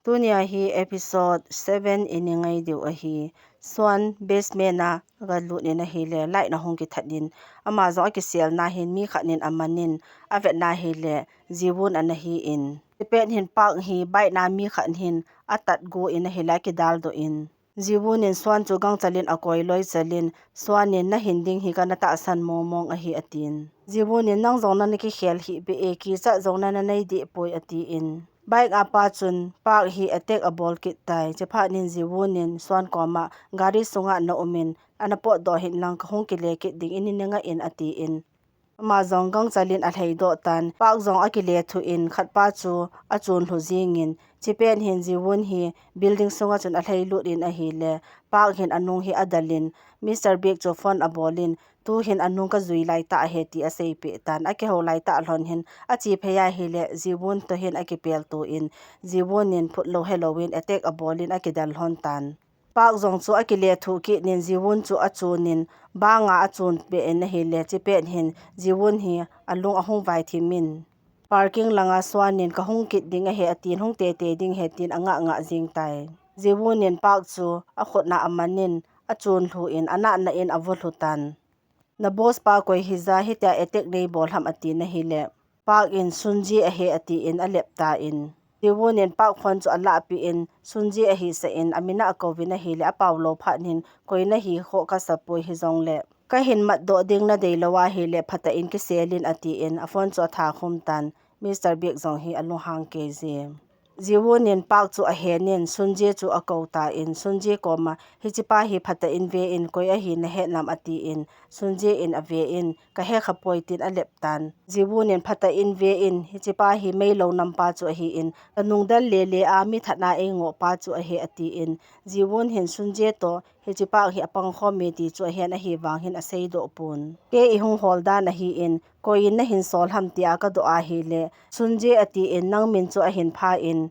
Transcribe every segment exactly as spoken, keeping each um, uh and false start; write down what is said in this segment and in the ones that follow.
Tunia hi episode seven i ngai diu ahi. Suan basement a aga lut in ahile, light ahung kithat in, ama jong akiselna hin mi khat in amanin, avetna hile, Jiwun ana hi in. Chepet hin Park hi bike na mi khat hin atat go in ahile, akidal doh in. Jiwun in Suan chu gangchal in akoi loi chal in, Suan in, "Nahin ding hi kana tahsan mong mong ahi," atin. Jiwun in, "Nang jong nana kikhel hih beh e, kichat jong nana nei deh poi," atin. Bike a pa chun Park hi attack abol kit tai. Chephat in Jiwun in Suan koma, "Gari sunga na um in, ana potdoh hih in lang, kahung kile kit ding, in, in nga in," atin. Ama jong gangchal in alhai doh tan, Park jong akile thuh in, khat pa chu achun lhu jing in, chepet hin Jiwun hi building sunga chun alhai lut in ahile, Park hin anung hi adal in, Mister Big chu phone abol in, "Tuhin anung kajui lai tah ahi," ti aseipeh tan, akihou lai tah lhon hin, ache phei ahile, Jiwun toh hin akipel to in, Jiwun in phut lou helou in attack abol in akidal lhon tan. Park jong chu akile thuh kit in, Jiwun chu achun in, banga achun beh in ahile, chepet hin Jiwun hi alung ahung vai thim in, parking langa Suan in, "Kahung kit ding ahi," atin, "Hung tete ding ahi," tin angah ngah jing tai. Jiwun in Park chu akhut na amanin, achun lhu in, anah nah in avo lhu tan. "Na boss pa koi hija, hitia attack nei bol ham?" atin ahile, Park in, "Sunji ahi," atin alep tan. Jiwun in Park phone chu alahpeh in, Sunji ahi sah in, amin a akouvin ahile, apao lou phat in, "Koi nahi khoh kasa poi, hijongle kahin matdoh ding nadei lou ahile, phatah in kisel in," atin, aphone chu atha khum tan. Mister Big jong hi alunghang kei jeng. Jiwun in Park chu ahen in, Sunji chu akou tan, Sunji koma, "Hichepa hi phatah in ve in, koi ahi nahet nam?" atin, Sunji in ave in, "Kahe kha poi," tin alep tan. Jiwun in, "Phatah in ve in, hichepa hi meilou nampa chu ahi in, kanung dal lele a mi that na eingoh pa chu ahi," atin, Jiwun hin Sunji toh, "Hichepa hi apang khom e," ti chu ahen, ahivang hin asei doh pon. "Kei ihung hol dan ahi in, koi in nahin sol ham tia kadoh ahile, Sunji atin, nang min chu ahin pha in,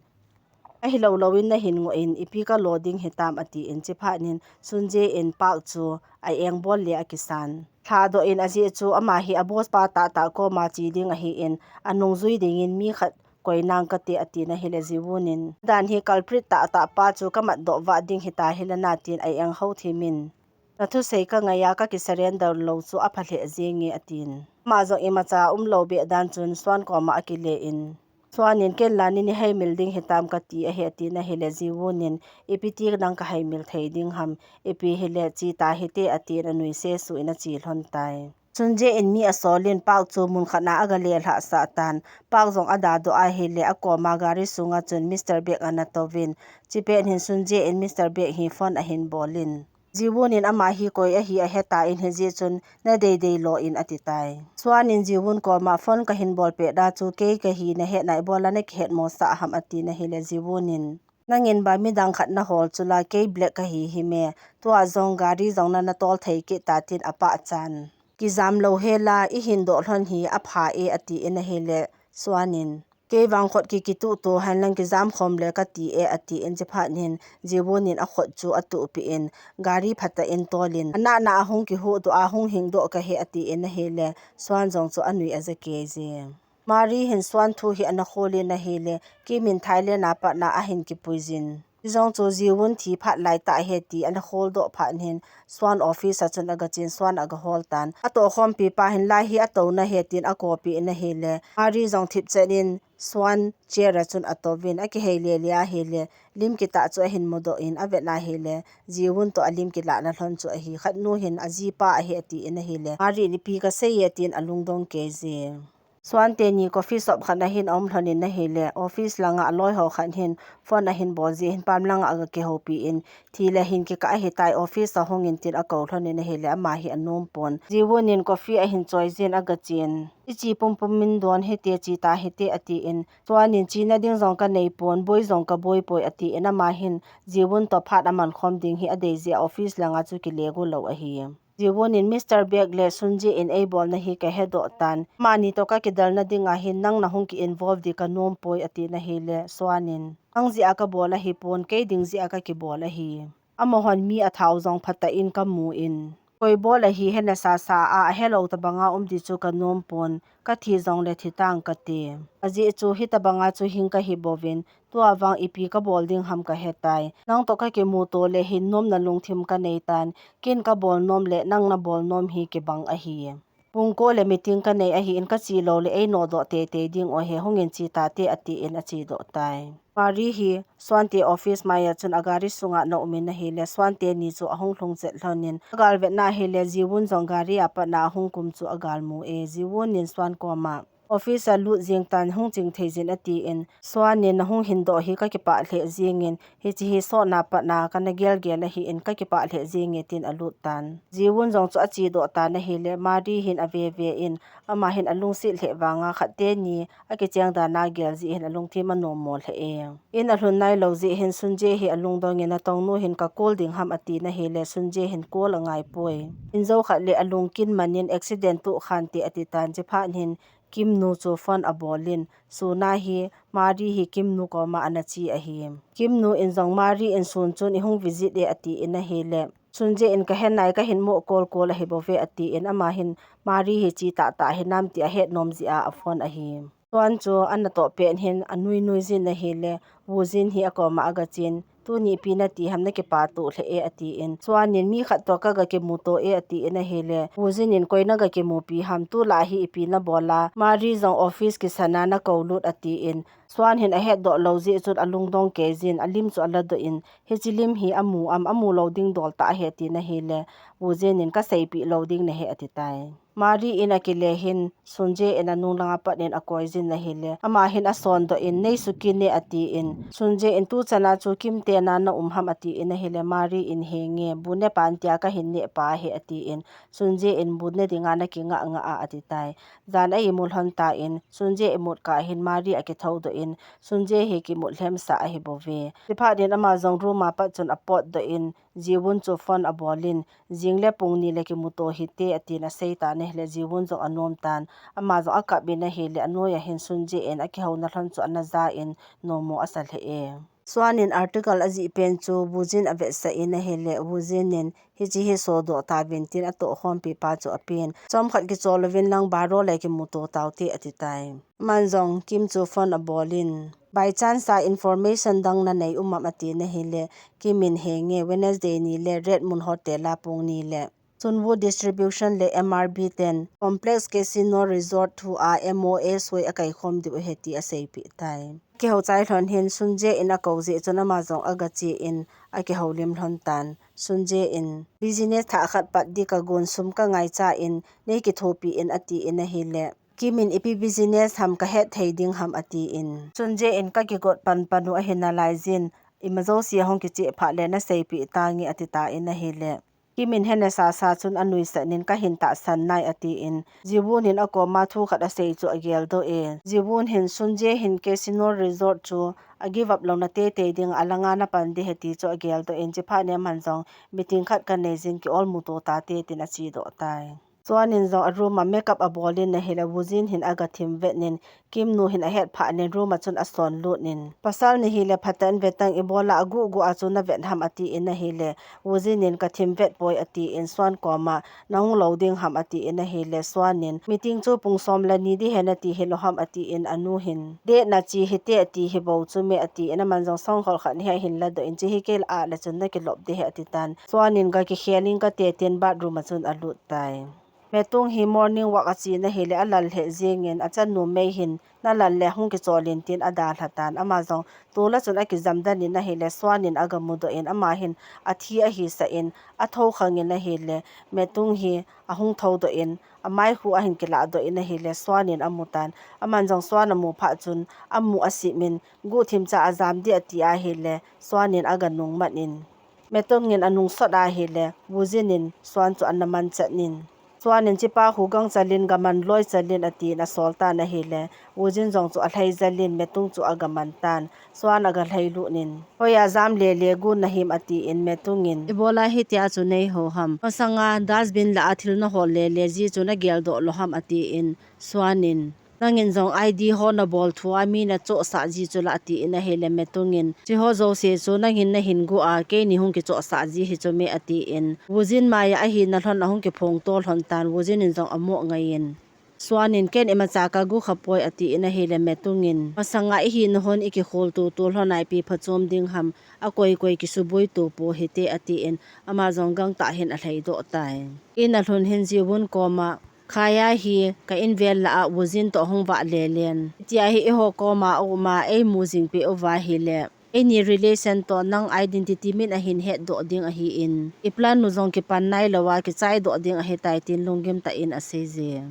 ahilou lou in nahin ngoh in, ipi kalo ding hitam?" atin, chephat in Sunji in Park chu a-engbol le akisan. Lhadoh in ajeh chu ama hi a boss pa tahtah koma che ding ahi in, anung jui ding in mi khat koi nang kate, atin ahile, Jiwun in, "Dan hi culprit tahtah pa chu kamatdoh vah ding hita hile na," tin a-enghou thim in, "Nathusei kangai a, kakisurrender lou chu apha lheh jenge," atin. Ama jong imacha umlou beh dan chun Suan koma akile in, Suan in, "Ken la nei haimil ding hitam kati ahi," atin ahile, Jiwun in, "Ipi ti nang kahaimil thei ding ham, ipi hile che tahite," atin anui sesu in ache lhon tai. Sunji in mi asol in Park chu mun khat na aga lelhah sah tan. Park jong ada doh ahile, akoma gari sunga chun Mister Big ana touvin. Chepet hin Sunji in Mister Big hi phone ahin bol in, Jiwun in ama hi koi ahi ahe tan, hijeh chun nadei dei lo in ati tai. Suan in Jiwun koma, "Phone kahin bol pet da chu kei kahi nahet na, ibola nakihet mosah ham?" atin ahile, Jiwun in, "Nangin ba midang khat nahol chu la, kei black kahi hi me, tua jong gari jong nana tol thei kit ta," tin apachan. "Kijam lou hela, ihin doh lhon hi apha e," atin ahile, Suan in, "Kei vang khut kikituh to hen lang kijam khom le kati e," atin chephat in Jiwun in akhut chu atuhpeh in, gari phatah in tol in, "Anah nah a hung kihuh doh a, hung hing doh kahi," atin ahile, Suan jong chu anui aja kei jeng. Mari hin Suan thu hi ana khol in ahile, Kim in Thailand a pat na ahin kipui jin. Chujong chu Jiwun thi phat lai tah ahi ti ana khol doh phat in hin Suan office a chun aga chen, Suan aga hol tan. Atohkhompi pa hin, "Lai hi atou na ahi," tin akoupeh in ahile, Mari jong thipchet in Suan chair a chun atouvin, akihei lele ahile, lim kitah chu ahin mudoh in, avet na ahile, Jiwun toh alim kilah na lhon chu ahi. Khat nu hin ajipa ahi atin ahile, Mari in, "Ipi kasei e?" tin alungdong kei jeng. Suan teni coffee shop khat na hin aum lhon in ahile, office langa aloi ho khat hin phone ahin bol jeh hin pam langa aga kihoupi in, "Thi le hin kikah ahitai, office a hung in," tin akou lhon in ahile, ama hi anom pon. Jiwun in coffee ahin choi jin aga chen. "Iche pumpum in don hite, che tahite," atin, Suan in, "Chena ding jong kanei pon, boi jong kaboi poi," atin, ama hin Jiwun toh phat aman khom ding hi adei jeh a office langa chu kile go lou ahi. Jiwun in, "Mister Big le Sunji in eibolna hi kahedoh tan. Amani toh kakidalna dinga hin nang nahung ki involve di kanom poi," atin ahile, Suan in, "Nang jeh a kabol ahipon, kei ding jeh a kakibol ahi. Amahon mi athau jong phatah in kamu in, Koi bol ahi hena sasa a, ahelou tabanga um di chu kanom pon, kathi jongle thi tang kati. Ajeh chu hitabanga chu hing kahi bouvin, tua vang ipi kabol ding ham kahetai. Nang toh kakimuto le hin nomna lungthim kanei tan, ken kabol nom le nang nabol nom hi kibang ahi. Pung ko le meeting kanei ahin, kache lou le einodoh teitei ding u ahi, hungin che tate atin achedoh tai. Mari hi Suante office maiya chun agari sunga ana umin ahile, Suante ni chu ahung lhung chet lhonin, agal vetna ahile, Jiwun jong gari a patna ahung kum chu agal mu e. Jiwun in Suan koma, office a lut jeng tan, hung ching thei jin atin, Suan in nahung hindoh hi kakipah lheh jengin, hiche hi sotna patna kana gelgel ahin, kakipah lheh jenge tin alut tan. Jiwun jong chu achedoh tan ahile, Mari hin aveve in, ama hin alungset lheh vanga khatte ni akicheng dan a gel jeh hin alungthim anom mo lheh e. In alhun nailou jeh hin Sunje hi alungdongin, natongnu hin kakol ding ham atin ahile, Sunje hin kol angai poi. In jou khat le alungkin manin accident toh khante ati tan, chephat hin Kimnu chu phone abolin, suna hi Mari hi Kimnu koma ana che ahi. Kimnu in jong Mari in sun chun ihung visit e atin ahile, Sunje in kahe nai, kahin mo kol kol ahi bouve atin, ama hin Mari hi che tahtah hinam ti ahet nom jeh a aphone ahi. Suan chu ana toh pet hin anui nui jin ahile, Wujin hi akoma agachen, tuni ipi nati ham, nakipah toh lheh e atin, Suan in mi khat toh kaga kimuto e atin ahile, Wujin in koi naga kimupi ham, tulai hi ipi nabol a, Mari jong office kisana nakou lut atin, Suan hin ahetdoh lou jeh chun alungdong kei jin, alim chu aladoh in, hiche lim hi amu am, amu lou ding dol tah ahi atin ahile, Wujin in kaseipeh lou ding nahi ati tai. Mari in akile hin, Sunje in anung langa pat in akoi jin ahile, ama hin asondoh in, nei suki ne atin, Sunje in tuchan a chu Kimte na na um ham atin ahile, Mari in henge, bu ne pan tia kahin neh pa ahi atin, Sunje in bu ne dinga nakingah ngah a ati tai. Jan a imut lhon tan, Sunje imut kah hin Mari akithoudoh in, Sunje hi kimut lhemsa ahi bouve. Chephat in ama jong room a pat chun apotdoh in, Jiwun chu phone abolin, jing le pung ni le kimuto hite atin asei tan ahile, Jiwun jong anom tan, ama jong akap in ahile, anoi a hin Sunje in akihouna lhon chu ana ja in, nomo asa lheh e. Suan in article ajih pen chu Wujin avetsah in ahile, Wujin in, hiche hi sodoh tauvin tin atohkhompi pa chu apen. Chomkhat kichol uvin lang baro le kimuto taute ati tai. Aman jong Kim chu phone abolin, by chance a information dang nanei um am atin ahile, Kim in henge, Wednesday ni le Red Moon Hotel a pung ni le Sunwoo Distribution le M R B ten Complex Casino Resort thu a M O A soi akaikhom diu ahi ti aseipeh tai. Kihou chai lhon hin Sunje in akou jeh chun ama jong agache in akihoulim lhon tan. Sunje in, business thah khat pat di kagon, sum kangaicha in, nei kithopi in atin ahile, Kim in ipi business ham, kahet thei ding ham atin, Sunje in kakigot panpan u ahi nalaijin, ima jouse hung kicheh phat le naseipeh tange ati tan ahile, Kim in hena sasa chun anuisat in, kahin tahsan nai atin, Jiwun in akoma thu khat asei chu ageldoh e. Jiwun hin Sunje hin Casino Resort chu agive up louna teitei ding a langa napan ding ahi ti chu ageldoh in, chephat in aman jong meeting khat kanei jin, kiolmuto tate tin achedoh tai. Suan in jong aroom a makeup abolin ahile, Wujin hin agathim vet in, Kim nu hin ahet phat in room a chun asonlut in, pasal nahile phatah in vetang, ibola aguh guh a chu navet ham atin ahile, Wujin in kathim vet poi atin, Suan koma nahung lou ding ham atin ahile, Suan in meeting chu pung som le ni di ahi nati hilou ham atin, anu hin, date nache hite ati hi bou chu me atin, aman jong songkhol khat hi ahin ladoh in, che hi kei lah a le chun nakilop ding ahi ati tan, Suan in gakikhel in kate tin bathroom a chun alut tai. Metung hi morning walk ache in ahile, alal lheh jengin, achanu Mei hin, nalal le hung kichol in tin adalha tan, ama jong tol a chun akijam den in ahile, Suan in agamudoh in, ama hin athi ahisah in, athoukhang in ahile, Metung hi ahung thoudoh in, amaikhu ahin kilahdoh in ahile, Suan in amutan, aman jong Suan amu phat chun, amu asim in, guhthim cha ajam ding ati ahile, Suan in aganung man in, Metung in anungsot ahile, Wujin in Suan chu ana manchat in, Suan in chepa khu gangchel in, gaman loichel in atin asol tan ahile, Wujin jong chu alhai jel in Metung chu agaman tan, Suan agalhailut in, hoiya jam lele gon nahim atin, Metung in, ibola hitia chu neihou ham, masanga dustbin lah a thil nahol lele ji chu nageldoh lou ham atin, Suan in, Nangin jong I D ho nabol thu a mi nachohsah ji chu la, atin ahile Metung in, "Chiho jouse chu nangin nahin gu a, keini hung kichohsah ji hi chu me," atin. Wujin maiya ahina lhon ahung kiphong to lhon tan, Wujin in jong amoh ngaiyin, Suan in, "Ken imacha kagu khapoi," atin ahile Metung in, "Masanga ihina hon ikikhol tutu lhon a ipi phachom ding ham, akoi koi kisuboi tupo hite," atin, ama jong gangtah hin alhaidoh tai. In alhun hin Jiwun koma, "Khaya hi ka invel lah a Wujin toh hung vah lelen. Hitia hi eiho koma auma eimu jing peh uva ahile, eini relation toh nang identity min ahin hetdoh ding ahin, iplan u jong kipan nailou a kichaidoh ding ahitai," tin lunggim tah in aseije.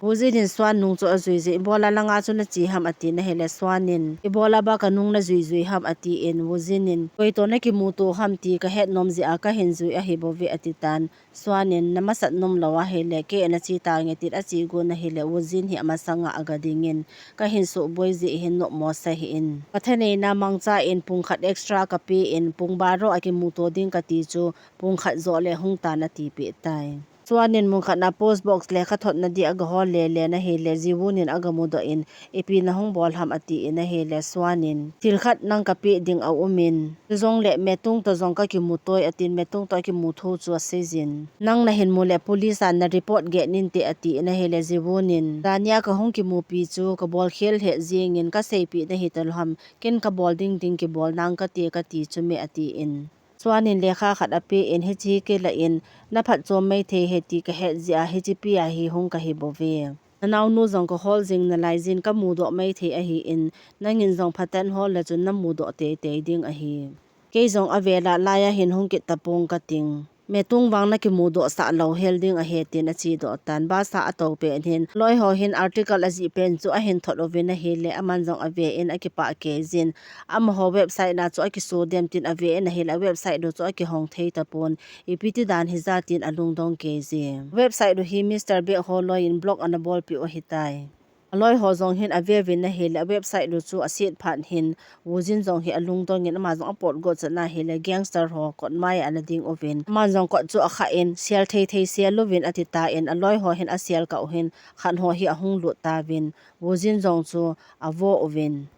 Wujin in Suan nung chu ajuije, "Ibola langa chu nache ham?" atin ahile Suan in, "Ibola ba kanung najui jui ham?" atin, Wujin in, "Koi toh nakimuto ham ti kahet nom jeh a kahin jui ahibouve," atitan, Suan in, "Namasat nom lou ahile, kei a nache tange," tin ache gon ahile, Wujin hi amasanga agadingin, "Kahin suboi jeh hin nopmo sa hih in. Kathaneina mangcha in pung khat extra kapen, pung baro a kimuto ding kati chu, pung khat joh le hung tan," atipeh tai. Suan in mun khat na post box lekha thotna dia agahol lelen ahile, Jiwun in agamudoh in, "Ipi nahung bol ham?" atin ahile, Suan in, "Thil khat nang kapeh ding aumin, chujongle Metung toh jong kakimutoi," atin, Metung toh akimuto chu aseijin. "Nang nahin mu le police a nareport geh inte," atin ahile, Jiwun in, "Dania kahung kimupi chu kabol khel het jengin kaseipeh nahi talou ham, ken kabol ding ding kibol nang kate kati chu me," atin. Suan in lekha khat apen, "Hiche hi kilah in, naphatchom maithei ahi ti kahet jeh a hiche pi a hi hung kahibouve. Nanaonu jong kahol jing nalaijin kamudoh maithei ahin, nangin jong phaten hol le chun namudoh teitei ding ahi. Kei jong avel a laiya hin hung kit tapong kating. Metung vang nakimudoh sah lou hel ding ahi," tin achedoh tan. Bus a atoupet hin, aloiho hin article ajih pen chu ahin thot uvin ahile, aman jong aven akipah keijin. Amaho website na chu akiso dem tin aven ahile, a website u chu akihong thei tapon, ipi ti dan hija tin alungdong keije. Website u hi Mister Black holoi in block anabolpeh u ahitai. Aloiho jong hin aveuvin ahile, a website u chu aset phat hin, Wujin jong hi alungdong in, ama jong apot got chan ahile, gangster ho kot maiya ana ding uvin, aman jong kot chu akhah in, "Sel thei thei sel uvin," atitan, aloiho hin asel kah u hin, khat ho hi ahung lut tauvin, Wujin jong chu avo uvin.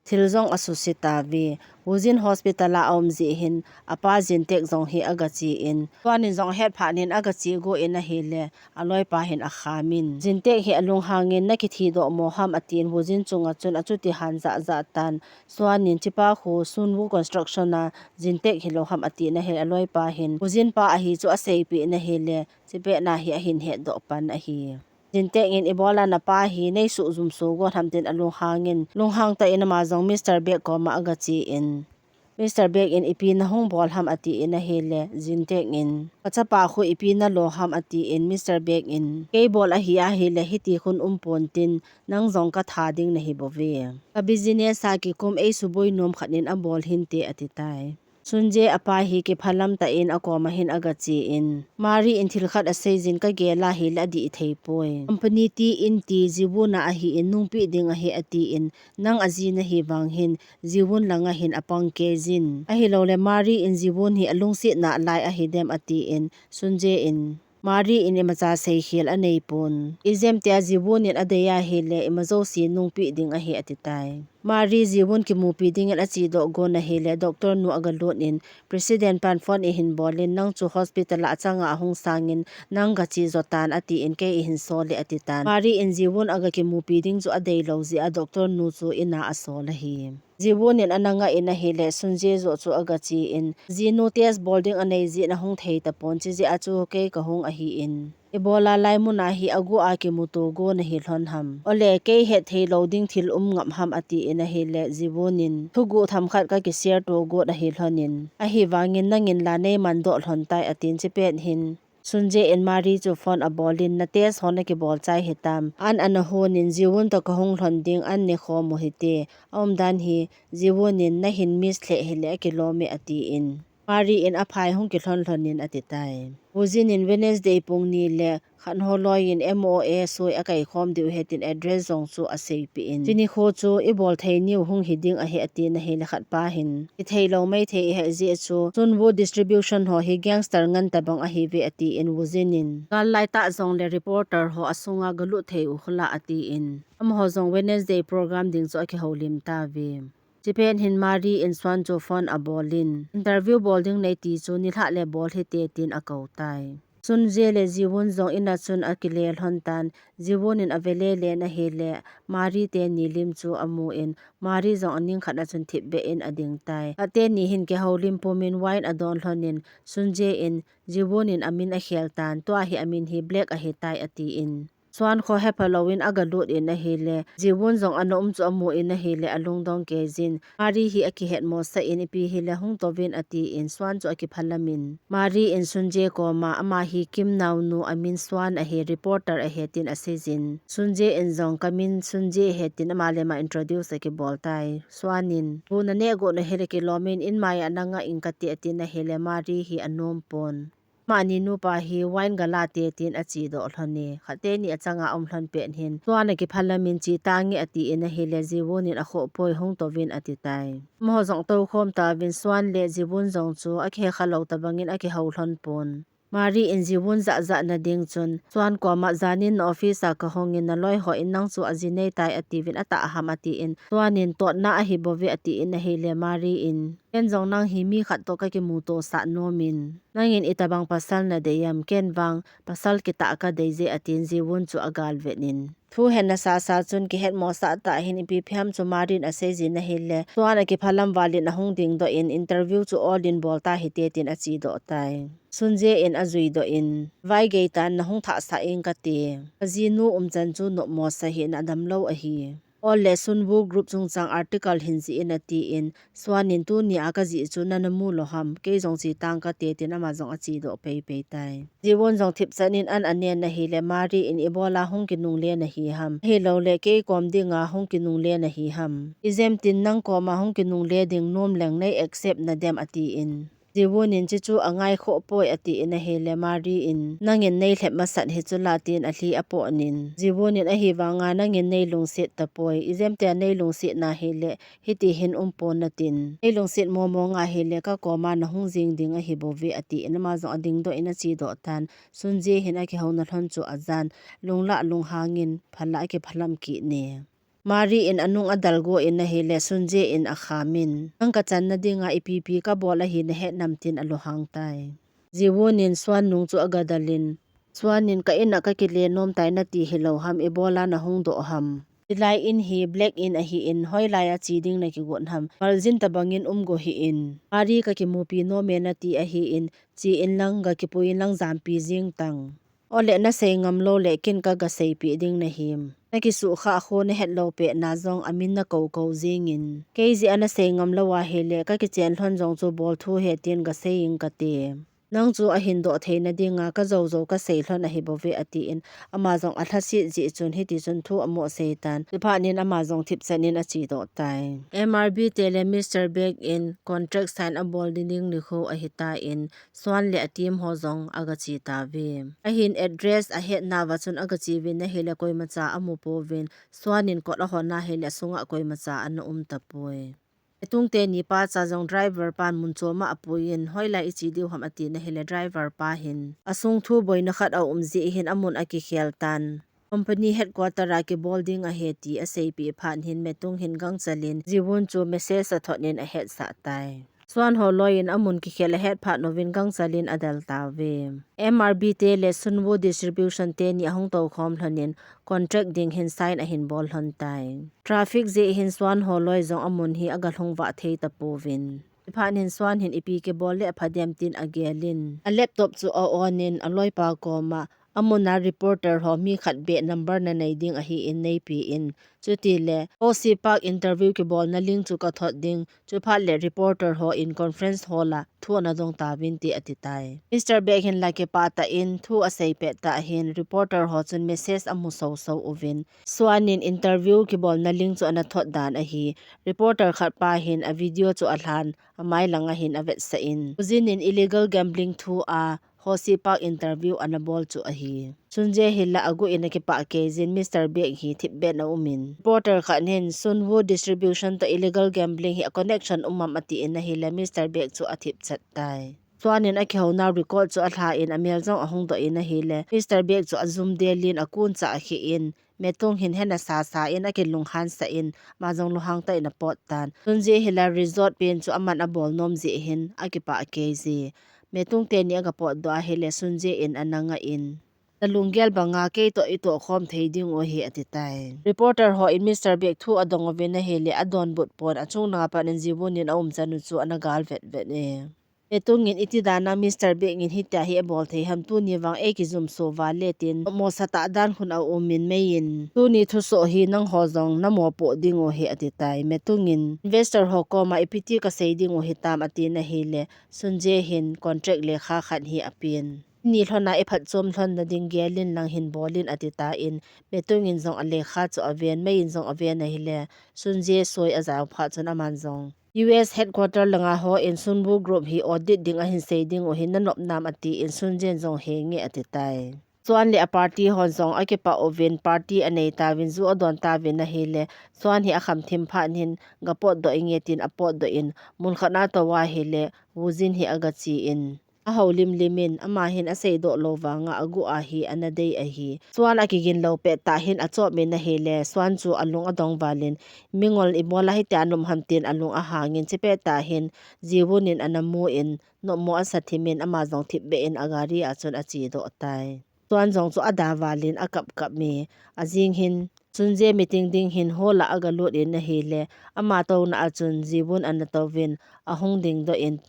Thil jong asuse tauve. Wujin hospital a aum jeh hin, apa Jintek jong hi agachen, Suan in jong ahet phat in agache gon ahile, aloipa hin akhamin. Jintek hi alunghangin, "Nakithidoh mo ham?" atin, Wujin chunga chun achuti han jah jah tan. Suan in, "Chepa khu Sunwoo Construction a Jintek hilou ham?" atin ahile, aloipa hin, "Wujin pa ahi chu aseipeh in ahile, chepet na hi ahin hetdoh pan ahi." Jintek in, "Ibola napa hi neisuh jumso got ham?" tin alunghangin, lunghang tah in ama jong Mister Black koma agachen, Mister Black in, "Ipi nahung bol ham?" atin ahile, Jintek in, "Kachapa khu ipi nalo ham?" atin, Mister Black in, "Kei bol ahi ahile, hiti khun umpon tin, nang jong katha ding nahibouve. Ka business a kikum eisuboi nom khat in abol hinte," atitai. Sunje apa hi kiphalam tah in akoma hin agachen, "Mari in thil khat aseijin kagel ahile adih theipoi. Company ti in ti Jiwun a ahin nungpeh ding ahi atin, nang aji nahi vang hin Jiwun langa hin apang keijin. Ahilouleh Mari in Jiwun hi alungset nalai ahidem?" atin, Sunje in, "Mari in imacha seikhel aneipon. Ijemtia Jiwun in adei ahile, ima jouse nungpeh ding ahi," atitai. Mari Jiwun kimupi dingin achedoh gon ahile, Doctor nu agalut in, "President pan phone eihin bolin, nang chu hospital a achanga ahung sangin, nang gache jotan atin, kei eihin sole," atitan. Mari in Jiwun agakimupi ding chu adeilou jeh a, Doctor nu chu in a asol ahi. Jiwun in ana ngah in ahile, Sunje joh chu agachen, "Jinu test bol ding anei jeh in ahung thei tapon, chujeh a chu kei kahung ahin. Ibola laimun a hi agu a kimuto gon ahi lhon ham? Ole, kei hetthei lou ding thil um ngap ham?" atin ahile, Jiwun in, "Thuguh themkhat kakishare to got ahi lhon in, ahivangin nangin la neimandoh lhon tai," atin, chepet hin Sunje in Mari chu phone abolin, "Na test ho nakibol chai hitam? An ana hon in Jiwun toh kahung lhon ding an nekhom u hite. Aumdan hi Jiwun in nahin miss lheh hile akilom e," atin. Mari in, "Aphai, hung kilhon lhon in," atitai. Pu Jin in Wednesday pung ni le khat ho loi in M O A soi a kaikhom diu ahi tin address jong chu aseipeh in, chuni kho chu ibol thei niu hung hiding ahi ati na ahile khat pa hin, ithei lou maithei ahi jeh chu Sunwoo Distribution ho hi gangster ngen tabang ahiuve ati in Wu Jin in, gal lai tah jong le reporter ho asunga galut thei u khula ati in, amaho jong Wednesday program ding chu akihoulim tauve. Chipet hin Mari in Swan chu phone abol in, interview bol ding nei ti chu nilhah le bol hite tin akou tai. Sun Jae le Ji Won jong in a chun akile lhon tan, Ji Won in ave lele in ahile, Mari teni lim chu amu in, Mari jong aning khat a chun thipbeh in ading tai. Ateni hin kihoulim pum in wine adon lhon in, Sun Jae in, Ji Won in amin akhel tan, tua hi amin hi Black ahitai ati in. Swan kho hepha lou in agalut in ahile, Ji Won jong ana um chu amu in ahile, alungdong kei jin. Mari hi akihet mosah in ipi hile hung touvin ati in, Swan chu akiphalam in. Mari in Sun Jae koma, ama hi Kim naonu amin Swan ahi, reporter ahi tin asei jin. Sun Jae in jong kamin Sun Jae ahi tin ama le ama introduce akibol tai. Swan in, bu naneh got na hile kilom in, in mai a nanga in kati ati na ahile, Mari hi anom pon. Amani nupa hi wine gala te tin achedoh lhon e. Khat teni achanga um lhon pet hin, Swan akiphalam in che tange ati in ahile, Ji Won in akhoh poi hung touvin ati tai. Amaho jong toukhom tauvin Swan le Ji Won jong chu akihekha lou tabang in akihou lhon pon. Mari in Ji Won jah jah na ding chun, Swan koma jan in na office a kahung in naloi ho in nang chu aji nei tai atiuvin atah ham ati in, Swan in totna ahi bouve ati in ahile Mari in, ken jong nang hi mi khat toh kakimuto sah nom in, nangin itobang pasal nadei em, ken vang pasal kitah kadei je atin Ji Won chu agal vet in. Thu hen nasa sa chun kihet mosah tah hin ipi phem chu Mari in asei jin ahile, Swan akiphalam val in ahung dingdoh in interview chu all in bol tahite tin achedoh tai. Sun Jae in ajui doh in, vai gei tan nahung thah sah ing kati. Kajinu umchan chu nopmo sa hih in adamlou ahi. All le Sunwoo group chungchang article hin jih in ati in, Swan in tuni a kajih chu nana mu lou ham, kei jong che tang kate tin ama jong achedoh peipei tai. Ji Won jong thipchan in an anen ahile, Mari in ibola hung kinungle nahi ham. Ahilouleh kei kom dinga hung kinungle nahi ham. Ijem tin nang koma hung kinungle ding nom leng nei accept nadem ati in. Ji Won in chuchu angaikhoh poi ati in ahile, Mari in nangin nei lhep masat hi chula tin alhi apoh in. Ji Won in ahivanga nangin nei lungset tapoi. Ijem tia nei lungset na hile, hiti hin um pon natin. Nei lungset momo nga hile, kakoma nahung jing ding ahi bouve ati in ama jong adingdoh in achedoh tan. Sun Jae hin akihouna lhon chu ajan. Lunglah lunghang in phalah akiphalam kit e. Mari in anung adalgo in ahile, Sun Jae in akham in, nang kachanna dinga ipi pi kabol ahi nahet nam tin alunghang tai. Ji Won in Swan nung chu agadal in, Swan in ka in a kakile nom tai nati hilou ham, ibola nahung doh ham. Hilai in hi Black in ahi in, hoilai a che ding nakigot ham. Maljin tabang in um go hih in. Mari kakimupi nom e nati ahi in, che in lang gakipui in lang jampi jing tang. Ole nasei ngam lou le ken kaga seipeh ding nahim. Nakisuhkhah kho nahet lou pet na jong amin nakou kou jing in. Kei jeh a nasei ngam lou ahile kakichen lhon jong chu bol thu ahi tin gasei ing kati. Nang chu ahin doh theina dinga kajou jou kasei lhon ahi bouve ati in ama jong alhasit jeh chun hiti chun thu amoh sei tan. Chuphat in ama jong thipchan in achedoh tai. M R B te le Mister Black in contract sign abol ding nikho ahitan Swan le a team ho jong agache tauve. Ahin address ahet nauva chun agache uvin ahile koimacha amu pouvin Swan in kot ahon ahile asunga koimacha ana um tapoi. Atung teni pa cha jong driver pan mun choma apui in hoilai iche diu ham ati na ahile driver pa hin asung thu boina khat aum jeh hin amun akikhel tan. Company headquarter a kibol ding ahi ti aseipeh phat hin Metung hin gangchal in Jiwon chu message athot in ahetsah tai. Swan ho loi in amun kikhel ahet phat uvin gangchal in adel tauve. M R B te le Sunwoo Distribution teni ahung toukhom lhon in contract ding hin sign ahin bol lhon tai. Traffic jeh hin Swan ho loi jong amun hi agalhung vah thei tapouvin. Chuphat hin Swan hin ipi kibol le apha dem tin agel in a laptop chu a on in aloipa koma amun a reporter ho mi khat beh number nanei ding ahi in neipe in. Chutile O C Park interview kibolna link chu kathot ding. Chuphat le reporter ho in conference hall a thu ana dong tauvin ti ati tai. Mister Black hin la kipah tah in thu asei pet tah hin reporter ho chun message amu soso uvin. Swan in interview kibolna link chu ana thot dan ahi. Reporter khat pa hin a video chu alhan, amai langa hin avetsah in. Wu Jin in illegal gambling thu a Hosi Park interview ana bol chu ahi. Sunje hi la agu in akipah kei jin Mister Baek hi thipbeh in aumin. Reporter khat hin Sunwoo distribution to illegal gambling hi a connection um am atin ahile Mister Baek chu athip chat tai. Swan in akihouna record chu alha in amel jong ahung doh in ahile Mister Baek chu ajum del in akun cha akhe in Metung hin hena sasa in akilunghan sah in ama jong lunghang tah in apot tan. Sunje hi la resort pen chu aman abol nom jeh hin akipah kei ji. Metung teni aga potdoh ahile Sunje in ana nga in. Na lunggel banga kei toh itoh khom thei ding u ahi ati tai. Reporter ho in Mister Baek thu adong uvin ahile adonbut pon achung langa pat in Jiwon in aum chan u chu ana gal vet vet e. Metung in iti dan a Mister Baek in hitia hi abol thei ham, tuni vang eikijum so vale tin, mosatah dan khun aumin Mei in, tuni thusoh hi nangho jong namopoh ding u ahi ati tai. Metung in investor ho koma ipi ti kasei ding u hitam atin ahile, Sunje hin contract lekha khat hi apen. Ni lhon a iphatchom lhon nading gel in lang hin bol in ati tan, Metung in jong alekha chu aven, Mei in jong aven ahile, Sunje soi ajao phat chun aman jong U S headquarter langa ho in Sunwoo Group hi audit ding ahin sei ding u hi nanop nam atin Sunje in jong henge ati tai. Swan le aparty hon jong akipah uvin party anei tauvin ju adon tauvin ahile, Swan hi akham thim phat in hin gapotdoh inge tin apotdoh in, mun khat a tou ahile, Woojin hi agache in. Ahou limlim in, ama hin aseidoh lou vanga agu a hi ana dei ahi. Swan akigin lou pettah hin achop in ahile, Swan chu alung adong val in, mingol in ibola hitia nom ham tin alung ahang in, chepettah hin Jiwon in ana mu in, nopmo asa thim in, ama jong thipbeh in agari a chun achedoh tai. Swan jong chu ada val in akap kap e, ajing hin, Sunje meeting ding hin hall a agalut in ahile, ama touna a chun Jiwon ana touvin, ahung dingdoh in,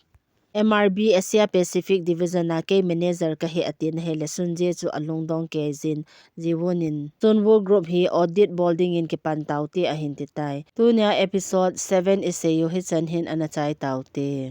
M R B Asia Pacific Division a kei manager kahi atin ahile Sunje chu alungdong kei jin Jiwon in Sunwoo Group hi audit bol dingin kipan taute ahin ti tai. Tunia episode seven isei u hichan hin ana chai taute.